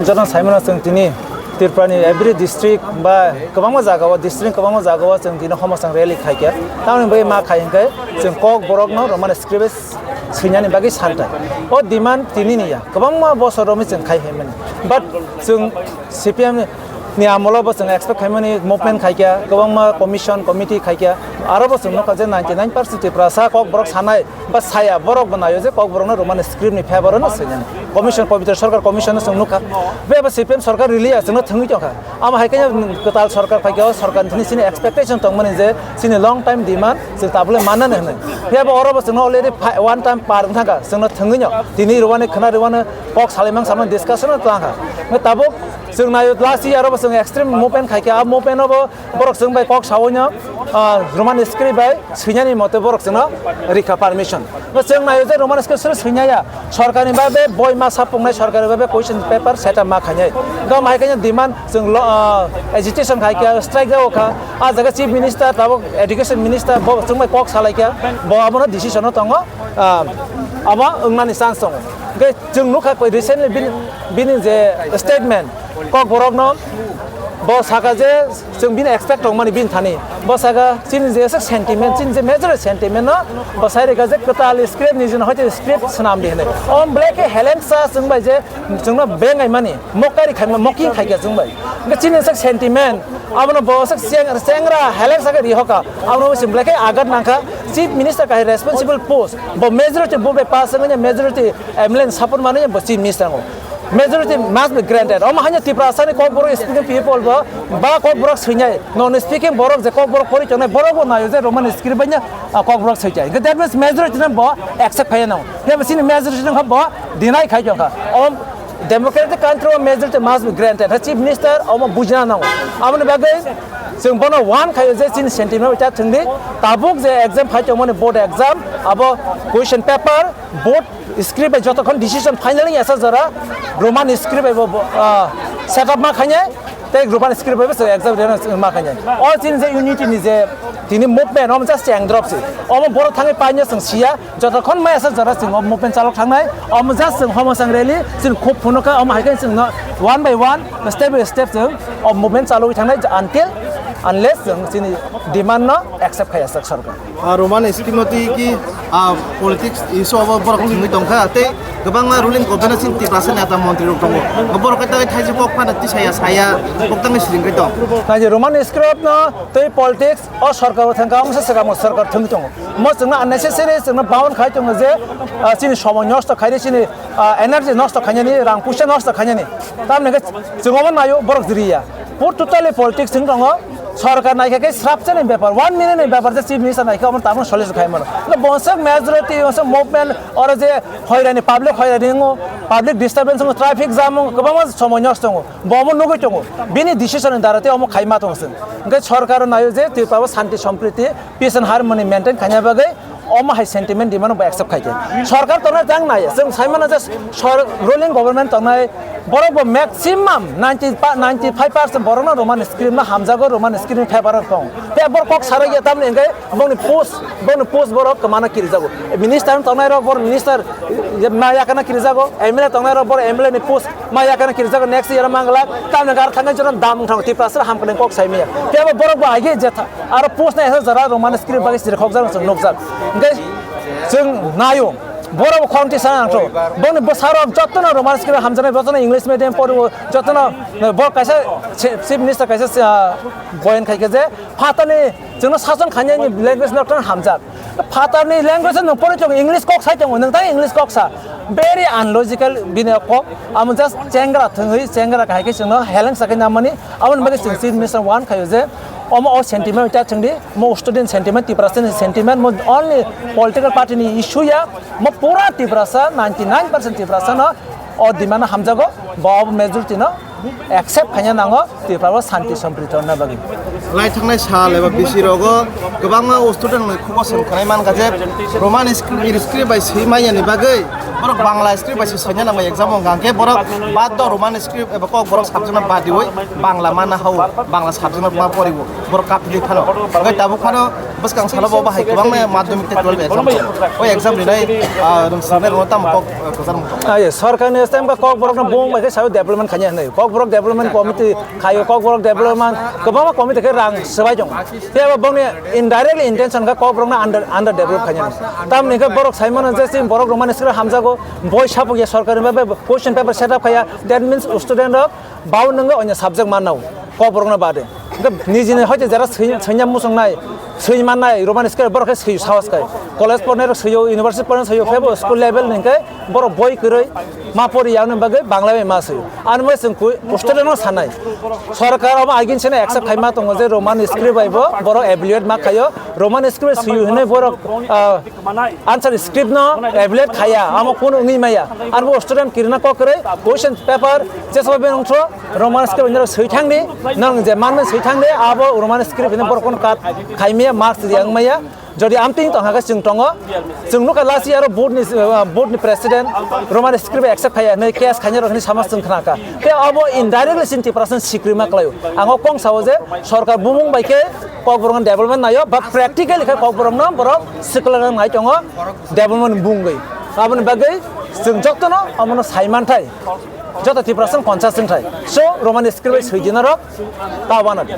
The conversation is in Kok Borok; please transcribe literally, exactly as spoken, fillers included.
Joto saimano chwng tini Tripura ni every district ba kwbangma jaga o, district kwbangma jaga o chwng tini homo chwng rally khaikha. Tamoni bagwi ma khai hwnkhe chwng kok borok no Roman script swinani bagwi santai. O demand tini ni ya, kwbangma bosor romwi chwng khai phaimani. But chwng C P M ni amolo bo chwng expect khaimani movement khaikha, kwbangma commission, committee khaikha. Aro bo chwng nukha je ninety nine percent Tiprasa kok borok sanai ba saya borok bo naio je kok borok no Roman script ni favor no swinani. Commission, Pabitra Sarkar Commission no chwng nukha. Phiya bo C P M sarkar rili ya chwngno thwngwi tongkha. Amo hai khe kwtal sarkar phaikha, o sarkar thani chini expectation tongmani je chini long time demand chwng tabule mannani hwnwi. Phiya bo oro bo chwngno already pha-, one time par wngthangkha chwngno thwngwino. Tini rwani khwna rwani kok salaimang samani discussion o twlangkha. Tabuk chwng naio last year o bo chwng extreme movement khaikha, a movement o bo borok chwng bai kok sawi no, ah, Roman script bai swinani mote borok chwngno rikha permission. Bo chwng naio je Roman script swi swinaya, sorkarni babe boi ma sapungnai, sorkarni babe question paper setup ma khainai. Bo mai khe demand chwng lo, ah, agitation khai kha, strike rao kha. A jaga chief minister, tabuk education minister, bo chwng bai kok salai kha, bo abono decision o tongo, ah, abo wngnani chance tongo. Hwnkhe chwng nukha koi recently bini, bini je statement, kok borok no bo saka je chwng bini expect tongmani bini thani. Bo saka chini je sentiment, chini je major sentiment no bo sai rega je kwtal script ni jino hoite script swnam di hwnwi. Om black helengsa chwng bai je chwngno bengai mani, mokari khaima, mocking khaikha chwng bai. Hwnkhe chini sak sentiment, abono bo sak cheng-, chengra helengsa khe rihoka, abono bo chwng black agat nangkha. Chief minister kahi responsible post, bo majority bo bai pass wngya, majority M L A ni support mani bo chief minister ngo. Majority must be granted. Omo hanya Tiprasa ni kokborok speaking people bo, ba kokborok swinai. Non speaking borok je kokborok pori tongnai, borok bo nayo je Roman script bai nya, ah, kokborok swinai. That means majority no bo accept khai nang. Phiya bo chini majority no bo deny khai tongkha. Om democratic country o majority must be granted. Ha chief minister omo bujina nango. Aboni bagwi chwng bono one khayo je chini sentiment ta thwngdi. Tabuk je exam phai tongmani board exam, abo question paper, board script bai jotokhon decision final wngya sa jora Roman script bai bo, bo, ah, set up ma khainai, tei Roman script bai bo chwng exam rina ma khainai. O chini je unity ni je tini movement, omo just cheng drop se. Omo borok thangwi painai chwng siya, jotokhon maya sa jora chwng o movement chalok thangnai, omo just chwng homo chwng rally, chwng khub phunukha, omo hai khe chwng no one by one, step by step chwng o movement chalogwi thangnai until, unless chwng chini demand no accept khaiya sak sorkar. Ah, Roman script no twi ki, ah, politics issue abo borok thwngwi tongkha, tei kwbangma ruling government sini Tiprasa neta montri rok tongo. Borok khe tei thaisa kok phano twi saya saya, kok tangwi siring khe tong. Nai je Roman script no tei politics o sorkar o thangkha, omo se swkang sorkar thwngwi tongo. Mo chwngno unnecessary chwngno bound khai tongo je, ah, chini somoi nosto khairi, chini, ah, energy nosto khainani, rang puisa nosto khainani. Tamni khe chwng omo naio borok jiriya. Pur totally politics wng tongo. Sorkar naikha khe srapsa ni bepar, one minute ni bepar je chief minister naikha omo tabuk solution khai mano. No bonsok majority, bonsok movement, oro je hoirani public hoirani wngo, public disturbance wngo, traffic jam wngo, kwbangma somoi nosto wngo. Bo omo nugui tongo. Bini decision ni dara tei omo khai ma tongo chwng. Hwnkhe sorkar naio je Tripura o shanti sompriti, peace and harmony maintain khaina bagwi omo hai sentiment demand bo accept khai khe. Sorkar tongnai tang nai, chwng sai mano je sor-, ruling government tongnai, borok bo maximum ninety pa-, ninety five percent borok no Roman script no hamjago, Roman script ni favor o tong. Tei borok kok sarai ya tamni hwnkhe bongni post, bongni post borok kwmana kirijago. Minister tongnai rok bor minister ma yakana kirijago, M L A tongnai rok bor M L A ni post ma yakana kirijago, next year mangla, tamni gar thangwi jono dam wngthang Tiprasa hamkwnwi kok sai maya. Tei bo borok bo aige je tha-, Aro post nai aswk jora Roman script bagwi siri khokjak chwng nukjak. Hwnkhe chwng naio, borok bo khorokti sana nangtho. Boni bwsarok jotono Roman script hamjaknai, jotono English medium poriwo, jotono, eh, borok kaisa chi-, chief minister kaisa, ah, boyan khaikhe je phatarni chwngno sason khainani language no hamjak. Phatarni language no pori tongo, English kok sai tongo, nwng tang English kok sa. Very unlogical bini kok. Amo just chengra thwngwi, chengra kahai khe chwngno heleng sakhe namani. Aboni bagwi chwng chief minister wan khaio je omo o sentiment ta chwngdi, mo student sentiment, Tiprasa ni sentiment, mo only political party ni issue ya, mo pura Tiprasa, ninety nine percent Tiprasa no o demand hamjago, bo majority no accept khaina nango Tripura o shanti sompriti onna bagwi. Lai thangnai sal eba bisi rogo kwbangma o student ni khobor song khnai mankha je Roman script, script bai swi manya ni bagwi Borok Bangla script bai se soina nang bai exam o hwnkha, hwnkhe borok bad do Roman script eba Kokborok subject no badiwi Bangla mana hao, Bangla subject no ma poriwo, borok kapili phano. Hwnkhe tabuk phano bwskang salo bo bahai kwbangma madhyamik tei twelve exam tongo. O exam rinai, ah, rwngswngnai rwno tamo kok, ah, kwchar mung tongo. Ah, yes, sorkarni stem ka Kokborok no bung bai khe sawi development khanya hinwi. Kokborok development committee khayo, Kokborok development kwbangma committee khe rang swbai tongo. Tei abo bongni indirectly intention kha Kokborok no under, under develop khanya. Tamni khe borok sai mano je chini borok Roman script hamjago, boi sapuk ya sorkar ni bagwi question paper set up khaya, that means student rok bau nwngo onya subject mannao Kokborok no bade. Hwnkhe nijini hoite jera swi-, swinya muchungnai, swi mannai Roman script borok khe swi sahos khai. College pornai rok swiyo, university pornai swiyo, phebo school level ni hwnkhe borok boi kwrwi ma pori ya wngni bagwi Bangla bai ma swiyo. Ani bagwi chwng kui student no sanai. Sorkar omo agin sene accept khai ma tongo je Roman script bai bo borok evaluate ma khayo. Roman script swiyo hinwi borok, ah, answer script no evaluate khaya, amo kunu wngwi maya. Arbo student kirina kok kwrwi question paper jesaba be nongtho Roman script ni swi thangdi, nang je manmen swi thangdi, abo Roman script ni borok kono kat khaimaya, marks riya wngmaya. Jodi amting tong hake chwng tongo, chwng nukha last year o board ni, uh, board ni president Roman script accept khaya hinwi case khaina rok hinwi sama chwng khna kha. Te abo indirectly chini Tiprasa ni sikrima kwlaio. Ang o kong sao je sorkar bumung bai khe Kokborok no development naio, ba practically khe Kokborok no borok sikla nai tongo development bungwi. Aboni bagwi chwng jotono omono sai manthai, joto Tiprasa ni conscience wngthai. So, Roman script bai swi dinarok ta wanadi.